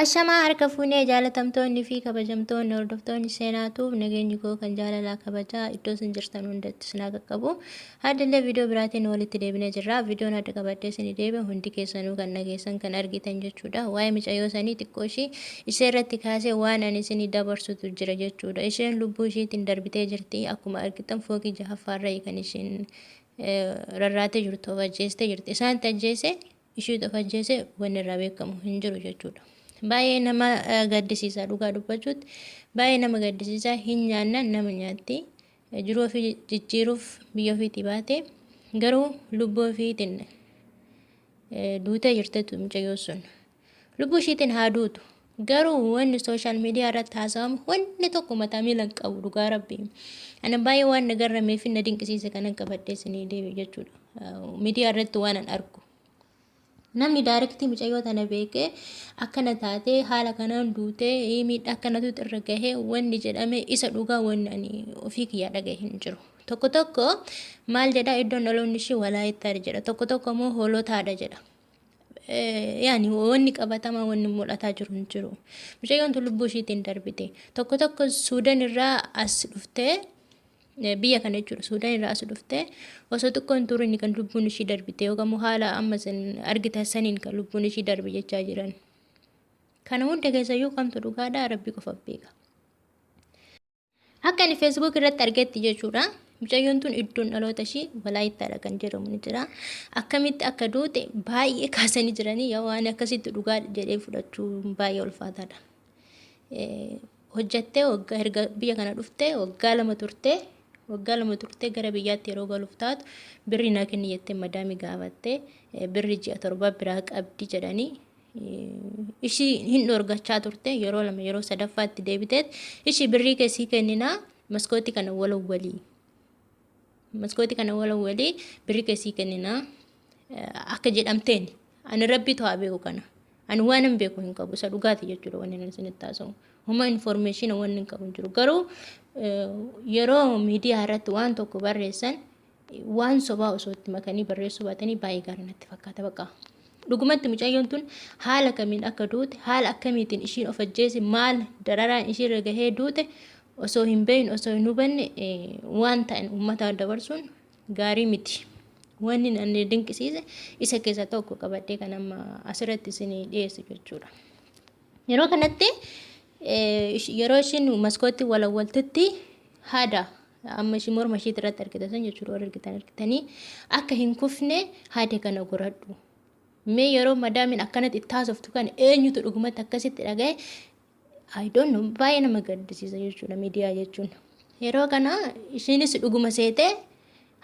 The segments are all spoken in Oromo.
Ashamaa harka fuunee jaalatamtoonni fi kabajamtoonni hordoftoonni Seenaa Tube, nageenyi koo kan jaalalaa kabajaa iddoo isin jirtan hundatti isin haa qaqqabu. Haddillee viidiyoo biraatiin walitti deebinee jirra. Viidiyoon adda qabadhee isin deebi'e hundi keessanuu kan dhageessan, kan argitan jechuudha. Waa'ee micayyoo sanii xiqqoo ishii ishee irratti kaasee waan ani isinii dabarsutu jira jechuudha. Isheen lubbuu ishiitiin darbitee jirti. Akkuma argitan fooqii jahaffaarra kan isheen rarraatee jirtu, of ajjeestee jirti. Isaanti ajjeese, ishiitu of ajjeese, wanni irraa beekamu hin jiru jechuudha. Baay'ee nama gaddisiisa, dhugaa dubbachuutti baay'ee nama gaddisiisa. Hin nyaannan nama nyaatti. Jiruu ofii jijjiiruuf biyya ofiitii baate, garuu lubbuu ofiitiin duutee jirtetu mucayyoo sun. Lubbuu ishiitiin haa duutu. Garuu wanni social media irratti haasawamu wanni tokko mataa miila hin qabu, dhugaa rabbii. Ani baay'ee waan na garramee fi na dinqisiise kanan qabadhee isinii deebi'e jechuudha. Miidiyaa irratti waan an argu. Namni direct mucayyoo tana beekee akkana taatee, haala kanaan duutee, miidhaa akkanatu irra gahee wanni jedhame isa dhugaa wanni ani ofii kiyyaa dhagahe hin jiru. Tokko tokko maal jedhaa? Iddoon dhaloonni ishii Walaayittaadha jedha. Tokko tokko immoo Hoolotaadha jedha. Yaani wanni qabatamaa wanni mul'ataa jiru hin jiru. Mucayyoon tun lubbuu ishiitiin darbite. Tokko tokko Suudan irraa as dhuftee biyya kana jechuudha. Suudaan irraa as dhuftee osoo xiqqoo hin turin kan lubbuun ishii darbite, yookaan immoo haala amma isin argitan saniin kan lubbuun ishii darbe jechaa jiran. Kana hunda keessayyuu kamtu dhugaadha, Rabbi qofa beeka. Akka ani Facebook irratti argetti jechuudha. Mucayyoon tun iddoon dhaloota ishii Walaayittaadha kan jedhamu ni jira. Akkamitti akka duute baay'ee kaasanii jiranii, yaa waan akkasitti dhugaa jedhee fudhachuu baay'ee ulfaataadha. Hojjattee waggaa erga biyya kana dhuftee waggaa 2 turtee, waggaa 2 turtee gara biyyaatti yeroo galuuf taatu birri naa kenni jettee madaamii gaafattee, birri ji'a 7 biraa qabdi jedhanii ishii hin dhorgachaa turte. Yeroo lama, yeroo sadaffaatti deebiteet ishii birrii keessii kenninaa, maskootii kana walawwalii, maskootii kana walawwalii, birrii keessii kenninaa akka jedhamteen ani Rabbiitu haa beeku. Kana ani waan hin beeku hin qabu, isa dhugaati jechuudha. Wanni ani isinitti haasa'u homa information wanni hin qabu hin jiru. Garuu yeroo miidiyaa irratti waan tokko barreessan waan sobaa osoo itti makanii barreessuu baatanii baay'ee gaarii natti fakkaata. Bakka dhugumatti mucayyoon tun haala kamiin akka duute, haala akkamiitiin ishiin of ajjeese, maal dararaan ishiirra gahee duute osoo hin beekne, osoo hin hubanne waan ta'an uummataa dabarsuun gaarii miti. Wanni ani dinqisiise isa keessaa tokko qabadhee kan amma asirratti isinii dhiyeessu jechuudha. Yeroo kanatti, yeroo ishiin maskootti walawwaltutti, haada amma ishii morma ishiitti irratti argitan san jechuudha, warra argitan argitanii, akka hin kufne haada kana goradhu. Mee yeroo madaamiin akkanatti itti haasoftu kan eenyutu dhugumatti akkasitti dhagaye? I don't know, baay'ee nama gaddisiisa jechuudha miidiyaa jechuun. Yeroo kana ishiinis dhuguma seetee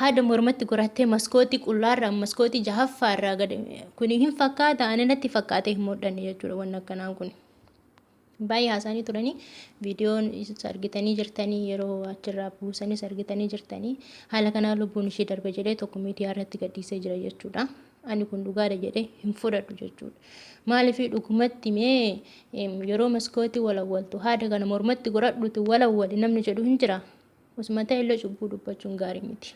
haada mormatti gorattee maskootii qullaarraa, maskootii jahaffaarraa gad kuni hin fakkaata, ani natti fakkaatee hin mul'anne jechuudha wanni akkanaa kun. Baay'ee haasa'anii turanii, viidiyoon argitanii jirtanii, yeroo achirraa buusanis argitanii jirtanii, haala kanaa lubbuun ishee darbe jedhee tokko miidiyaa irratti gadhiisee jira jechuudha. Ani kun dhugaadha jedhee hin fudhadhu jechuudha. Maaliif dhugumatti mee yeroo maskootii walawwaltu haada kana mormatti godhadhuti walawwali namni jedhu hin jira. Osuma ta'e illee cubbuu dubbachuun gaarii miti.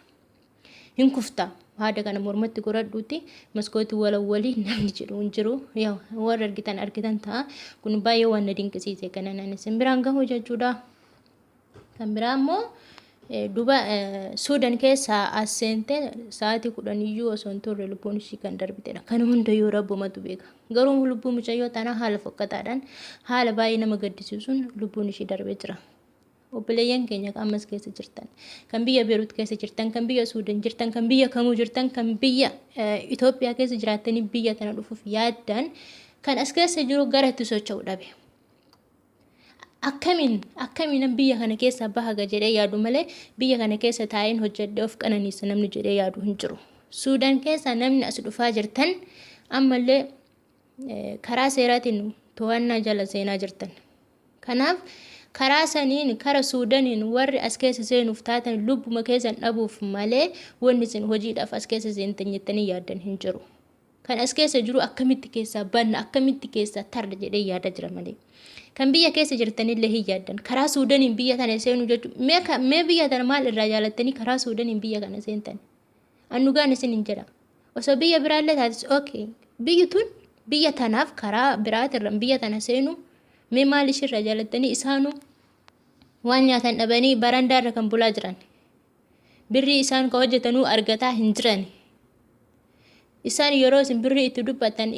Hin kufta, haada kana mormatti godhadhuuti maskootii walawwalii namni jedhu hin jiru. Yaa warra argitan argitan ta'a. Kun baay'ee waan na dinqisiise kana nan isin biraan gahu jechuudha. Kan biraa immoo duba Suudan keessaa as seentee sa'aatii 10 iyyuu osoo hin turre lubbuun ishii kan darbitedha. Kana hundayyuu Rabbumatu beeka. Garuu lubbuu mucayyoo tanaa haala fokkataadhaan, haala baay'ee nama gaddisiisuun lubbuun ishii darbee jira. Obboleeyyan keenya kan ammas keessa jirtan, kan biyya Beerut keessa jirtan, kan biyya Suudan jirtan, kan biyya kamuu jirtan, kan biyya Itoophiyaa keessa jiraattanii biyya tana dhufuuf yaaddan, kan as keessa jiru gara itti socho'u dhabe. Akkamiin akkamiin biyya kana keessa bahaga jedhee yaadu malee biyya kana keessa taa'een hojjedhee of qananiisa namni jedhee yaadu hin jiru. Suudaan keessa namni as dhufaa jirtan ammallee karaa seeraatiin to'annaa jala seenaa jirtan. Kanaaf karaa saniin, kara Suudaniin warri as keessa seenuuf taatan lubbuma keessan dhabuuf malee wanni isin hojiidhaaf as keessa seentan jettanii yaaddan hin jiru. Kan as keessa jiru akkamitti keessaa banna, akkamitti keessaa tarra jedhee yaada jira malee. Kan biyya keessa jirtanillee hin yaaddan. Karaa Suudaniin biyya tana seenuu jechuun mee biyya tana maal irraa jaalattanii karaa Suudaniin biyya kana seentan? An dhugaan isin hin jedha. Osoo biyya biraallee taates okay. Biyyi tun Biyya tanaaf karaa biraatirra biyya tana seenu mee maal ishirra jaalattanii isaanuu waan nyaatan dhabanii barandaarra kan bulaa jiran. Birrii isaan ka hojjetanuu argataa hin jiran. Isaan yeroo isin birrii itti dubbattan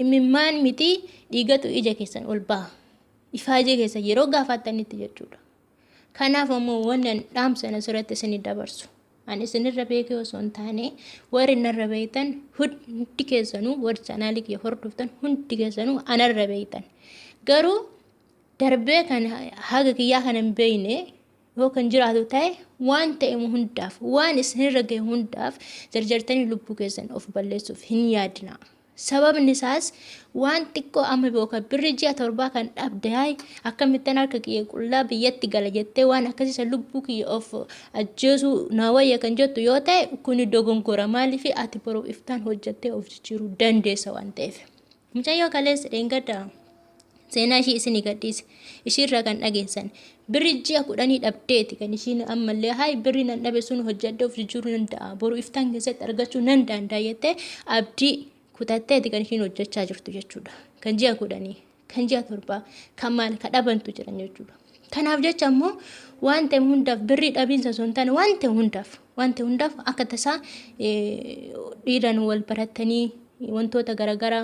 imimmaan miti dhiigatu ija keessan ol baha. Ifaajee keessan yeroo gaafattanitti jechuudha. Kanaaf ammoo wanni ani dhaamsa asirratti isinii dabarsu. Ani isinirra beekee osoo hin taane warri narra beektan hundi keessanuu warri chaanaalii kiyya hordoftan hundi keessanuu anarra beektan. Garuu darbee kan haga kiyyaa kana hin beekne yoo kan jiraatu ta'e waan ta'e hundaaf waan isinirra gahe hundaaf jarjartanii lubbuu keessan of balleessuuf hin yaadina. Sababni isaas waan xiqqoo amma yookaan birri ji'a torbaa kan dhabde hayi akkamittan harka kiyya qullaa biyyatti gala jettee waan akkasiisa lubbuu kiyya of ajjeesuu naa wayya kan jettu yoo ta'e kuni dogongora maaliif ati boruuf iftaan hojjettee of jijjiiruu dandeessa waan ta'eef. Mucayyoo kaleessa dheengadda seenaa ishii isinii gadhiise ishiirraa kan dhageessan birri ji'a 10 dhabdeeti kan ishiin ammallee hayi birri nan dhabe sun hojjedhee of jijjiiruu danda'a boru iftaan keessatti argachuu nan danda'a jettee abdii kutatteeti kan ishiin hojjechaa jirtu jechuudha. Kan ji'a 10 kan ji'a 7 kan maal kan dhabantu jiran jechuudha. Kanaaf jecha immoo waan ta'e hundaaf birrii dhabiinsa osoo hin taane waan ta'e hundaaf waan ta'e hundaaf akka tasaa dhiiraan wal barattanii wantoota garaagaraa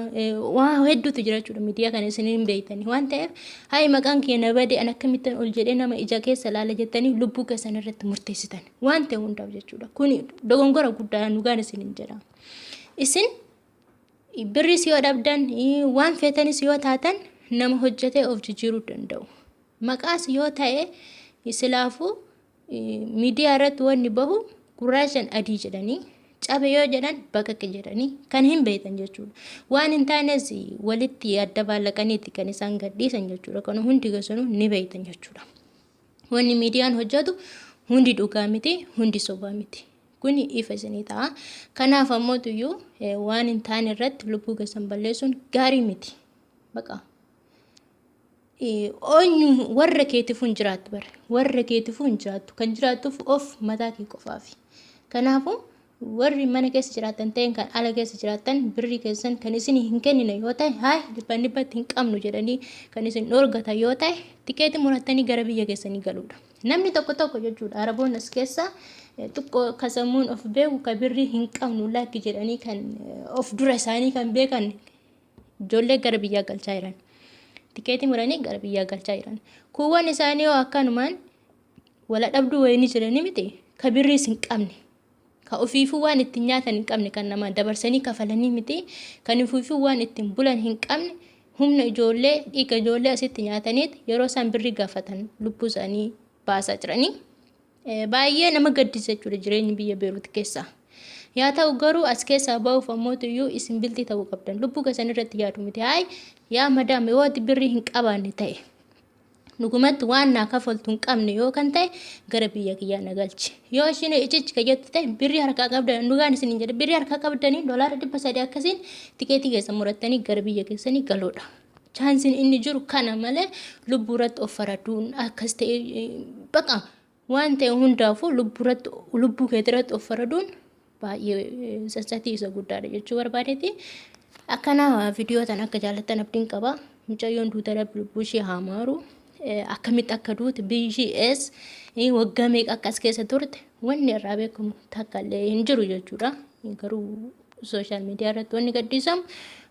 waa hedduutu jira jechuudha miidiyaa kana isin hin beektani waan ta'eef hayi maqaan kiyya na bade an akkamittan ol jedhee nama ija keessa laala jettanii lubbuu keessan irratti murteessitan waan ta'e hundaaf jechuudha kun dogongora guddaa dhugaan isin hin jedha isin birris yoo dhabdan waan feetanis yoo taatan nama hojjetee of jijjiiruu danda'u maqaas yoo ta'e silaafuu miidiyaa irratti wanni bahu gurraachan adii jedhanii cabe yoo jedhan baqaqe jedhanii kan hin beektan jechuudha. Waan hin taanes walitti adda baallaqaniiti kan isaan gadhiisan jechuudha. Kan hundi keessanuu ni beektan jechuudha. Wanni miidiyaan hojjetu hundi dhugaa miti, hundi sobaa miti. Kuni ifa isinii ta'a. Kanaaf ammoo tuyyuu waan hin taane irratti lubbuu keessan balleessuun gaarii miti. Baqa. Eenyu warra keetiifuu hin jiraattu bara. Warra keetiifuu hin jiraattu. Kan jiraattuuf of mataa kee qofaafi. Kanaafuu warri mana keessa jiraattan ta'een kan ala keessa jiraattan birrii keessan kan isin hin kennine yoo ta'e haay dhibban dhibbatti hin qabnu jedhanii kan isin dhoorgatan yoo ta'e tikeetii murattanii gara biyya keessanii galuudha. Namni tokko tokko jechuudha Araboonni as keessa xiqqoo ka sammuun of beeku ka birrii hin qabnu lakki jedhanii kan of dura isaanii kan beekan ijoollee gara biyyaa galchaa jiran. Tikeetii muranii gara biyyaa galchaa jiran. Kuuwwan isaanii hoo akkanumaan wala dhabduu wayii ni jiranii miti ka birriis hin qabne. Ka ofiifuu waan ittiin nyaatan hin qabne kan namaa dabarsanii kafalanii miti kan ofiifuu waan ittiin bulan hin qabne humna ijoollee dhiiga ijoollee asitti nyaataniit yeroo isaan birrii gaafatan lubbuu isaanii baasaa jiranii. Baay'ee nama gaddisa jechuudha jireenyi biyya Beerut keessaa. Yaa ta'u garuu as keessaa ba'uuf ammootu iyyuu isin biltii ta'uu qabdan. Lubbuu keessan irratti yaadu miti. Hayi yaa madaam yoo ati birrii hin qabaanne ta'e dhugumatti waan naa kafaltu hin qabne yoo kan ta'e gara biyya kiyyaa na galchi. Yoo ishiin icichi ka jettu ta'e birrii harkaa qabdan dhugaan isin hin jedhe birrii harkaa qabdanii doolaara 300 akkasiin tikeetii keessan murattanii gara biyya keessanii galuudha. Chaansiin inni jiru kana malee lubbuu irratti of faraduun akkas ta'e baqa waan ta'e hundaafuu lubbuu irratti lubbuu keetii irratti of faraduun baay'ee sassatii isa guddaadha jechuu barbaadeeti. Akkana viidiyoo tan akka jaallattan abdiin qaba. Mucayyoon duuta rabbi lubbuu ishee haa maaru. Akkamitti akka duute biyyi ishii ees waggaa meeqa akka as keessa turte wanni irraa beekamu takka illee hin jiru jechuudha. Garuu sooshaal miidiyaa irratti wanni gadhiisamu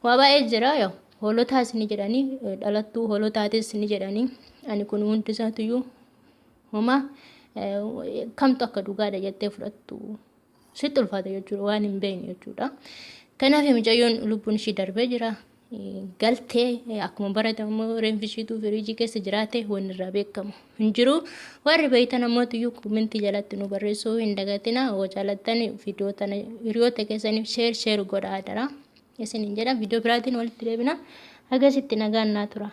waa baay'ee jira yoo hoolotaas ni jedhanii dhalattuu hoolotaatis ni jedhanii ani kun hundi isaatiyyuu homaa kamtu akka dhugaadha jettee fudhattu sitti ulfaata jechuudha waan hin beekne jechuudha. Kanaaf mucayyoon lubbuun ishii darbee jira. Galtee akkuma baratamu immoo reenfi ishiitu firiijii keessa jiraate wanni irraa beekamu hin jiru. Warri beektan ammoo iyyuu komentii jalatti nu barreessuu hin dagatina. Yoo jaalattan viidiyoo tana hiriyoota keessaniif sheer sheer godhaa dara. Isiniin jedha viidiyoo biraatiin walitti deebina. Hagasitti nagaan naa tura.